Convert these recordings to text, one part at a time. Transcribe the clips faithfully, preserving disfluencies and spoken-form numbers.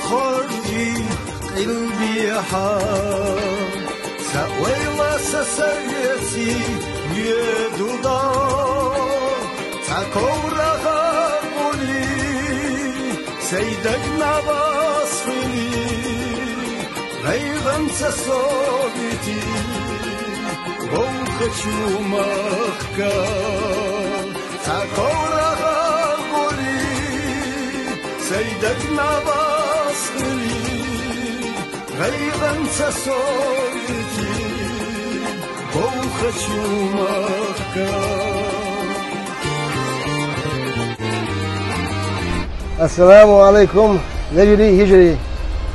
Хоржи къилбехьа, ца ойла са совеций медуда, ца коврагӀа гӀули, сай даг набас хили, гӀайгӀан ца советий, вовхачу махка. Ца коврагӀа гӀули, сай даг набас хили, гӀайгӀан ца советий, вовхачу махка. Ассаламу Ӏалайкум, вежарий, йижарий.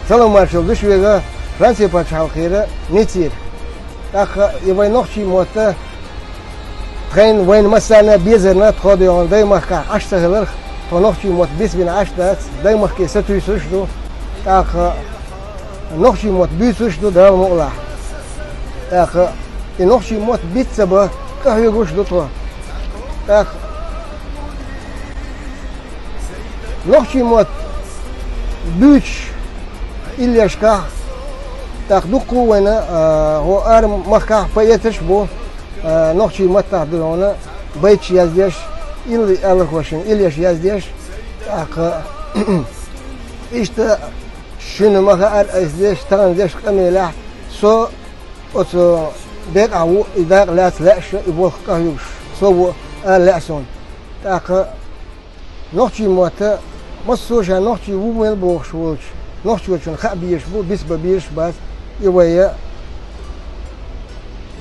Салам-маршал ду шуьга Франция пачхьалкхера, Ниццера. ТӀаккха и вай нохчий мотт тхайна вайна массарна а безарна, тхо дегӀан даймахкахь Ӏаш ца хиларх, тхо нохчий мотт бицбина Ӏаш дац, даймахке сатуьйсуш ду, тӀаккха нохчий мотт буьйцуш ду Дала мукъалахь. ТӀаккха и нохчий мотт биц ца бан къахьоьгуш ду тхо. ТӀаккха нохчий мотт буьйцуш иллешкахь, тӀаккха дуккха а вайна, а, хӀо ара махкахь поэташ а бу, а, нохчий маттахь ду хьуна байташ яздеш, илли аьллархошна иллеш яздеш, тӀаккха иштта шуьна ма хаара ас деш, тахана деш къамелехь, со оцу бекъахь ву и дакъа лаьцна лаьаш, и болх къахьоьгуш со ву ала лаьа суна. ТӀаккха нохчий мотт, массо а ша нохчий ву мел бохуш волчу нохчочунна хаа безаш бу, бицбан безаш а бац, и вайн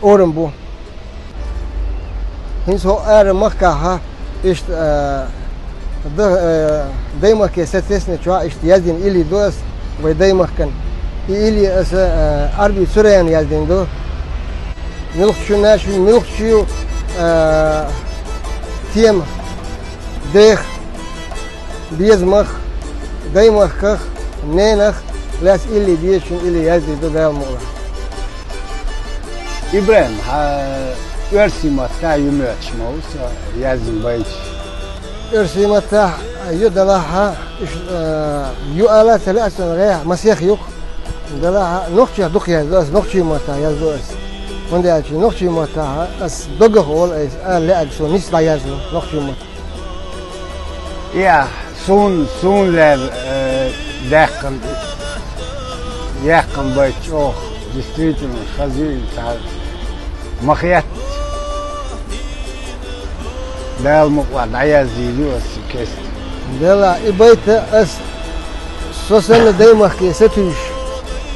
орам бу. ХӀинца хӀокху ара махкахь, иштта, а, да-, а, даймахке сатесначохь иштта яздина илли ду ас вай даймахкана. И илли аса, а, Ӏарби Цурайна яздина ду. Муьлххачунна шу, муьлххачу, а, тема, дех, безамах, даймахках, ненах лаьцна илли дезачун илли яздина ду Дала мукъалахь. ИбрахӀим, хьан оьрсийн маттахь ю моьттуш ма ву со яздина байташ? Оьрсийн маттахь ю, делахь а, иш, а, ю ала а ца лаьа ас цунах, масех ю-кх. Делахь а, нохчех дукха яздо ас, нохчийн маттахь яздо ас. ХӀунда аьлча нохчийн маттахь ас доггах волу айса ала лаьа, со нийса дӀаязло нохчийн маттахь. Я, суна, суна лаьа, э, даьккхина, яьккхина байт чӀогӀа, действительно, хазийна цхьа ма хетта. Дала мукъалахь дӀаяздийр ю ас и кест. Делахь, и байт ас со санна даймахке сатуьйсуш,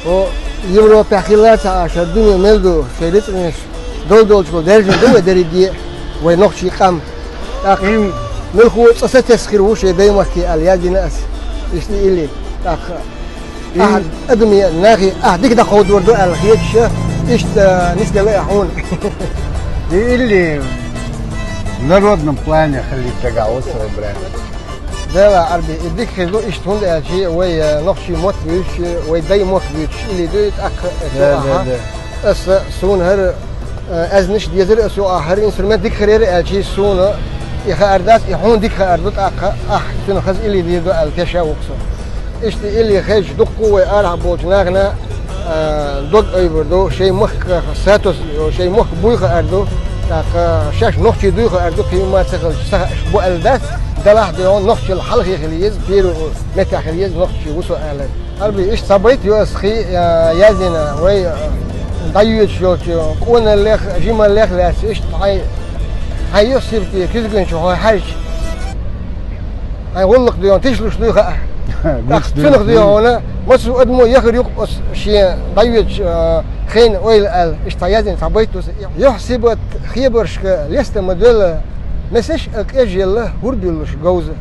хӀо Европехь хилла а ца Ӏаш, хӀара дуьне мел ду, шайн рицкъанаш дов-довлучул даьржина ду вай дерриге а, вай нохчийн къам. ТӀаккха муьлхха а цкъа сатесна хир ву шайн даймахке аьлла яздина ас иштта илли. ТӀаккха ахь адаме, нахе ахь дика дӀакховдор ду аьлла хеташ, иштта нисделла а хьуна. И илли в народном плане хилийта дагахь ву со, Ибрахим. Дела, Ӏарби, и дика хир ду иштта, хӀунда аьлча вай, э, нохчийн мотт буьйцуш, вай даймохк буьйцуш илли ду и, тӀаккха аса юкъахь. Аса, суна хӀара, э, аьзнаш дезара аса юкъахь, хӀара инструмент дика хир яра аьлча, суна и хаар дац, и хьуна дика хаар ду, тӀаккха ахь цуьнан хаза илли дийр ду аьлла тешна ву-кх со. Иштта илли хезча, дуккха а вай арахь болчу нахана, а, дог айбар ду, шайн махках статус, шайн мохк буй хаар ду, тӀаккха шаьш нохчий дуй хаар ду, кхин ма ца хилча, ца хаьаш бу аьлла дац, делахь а, нохчалла хьалхе хила еза, первый меттехь хила еза нохчий ву со алар. Ӏарби, иштта цхьа байт ю ас хи, а, яздина, вай, а, дӀайоьдуш йолчу къоналлех, жималлех лаьцна, иштта хьайн, хьайн юьхь-сибате куьзган чу хьо хьаьжча, хьайн гӀуллакх дуьйна тишлуш дуй хаа. ТӀаккха цуьнах дуьйна хьуна, массо а адамо яхар ю-кх оцу шен дӀайоьдучу, а, хенан ойла аьлла, иштта цхьа яздина цхьа байт ду сан. Юьхь-сибат хебаршка леста ма-доьлла, месаш а кӀежъелла, хӀур буьллуш говза.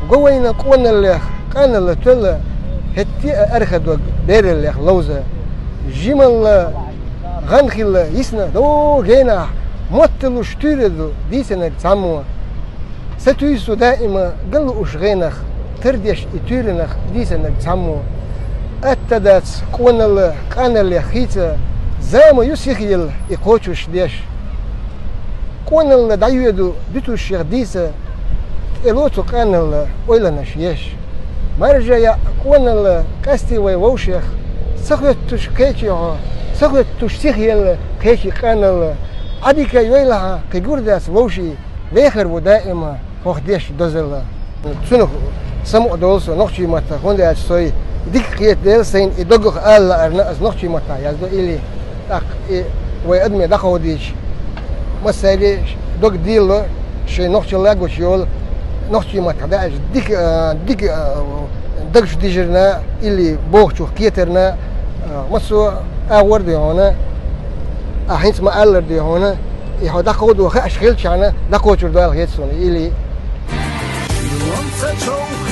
Го вайна къоналлех, къаналла тоьлла, хӀетте а арха дог бераллех ловза. Жималла гӀан хилла йисна догӀу генахь, мотталуш туьйра ду дийцинарг цхьаммо. Сатуьйсу даима ган лууш гӀенах, тардеш и туьйранах дийцинарг цхьаммо. Атта дац къоналла къаналлех хийца, зама ю сихъелла и кхочуш деш. Къоналла дӀайоьду дуьтушшех дийца, тӀело цу къаналла ойланаш еш. Маржа яа къонал, къаьстий вай вовшех, ца хоьттуш кхечи хьо, ца хоьттуш сиха елла кхечи къанал. Ӏадика йойла хьан кхы гурдац вовший, вехар ву даима хох деш дозалла. Цунах самукъа долу со нохчий маттах, хӀунда аьлча со дика кхетадела сайна и догах ала лаарна аса нохчий маттах яздо или. ТӀаккха и вай адаме дӀакховдийча, массаьрга дог дийлало шайн нохчалла гучу йолу, нохчий маттах даьӀаш дика, а, дика, а, дагаш дижарна или бохучух кхетарна, а, массо а агӀор ду хьуна, а хӀинца ма-аллара ду хьуна, и хьо дӀакховдо хууш хилчахьана, дӀакхочур ду аьлла хета суна или. Лонца чов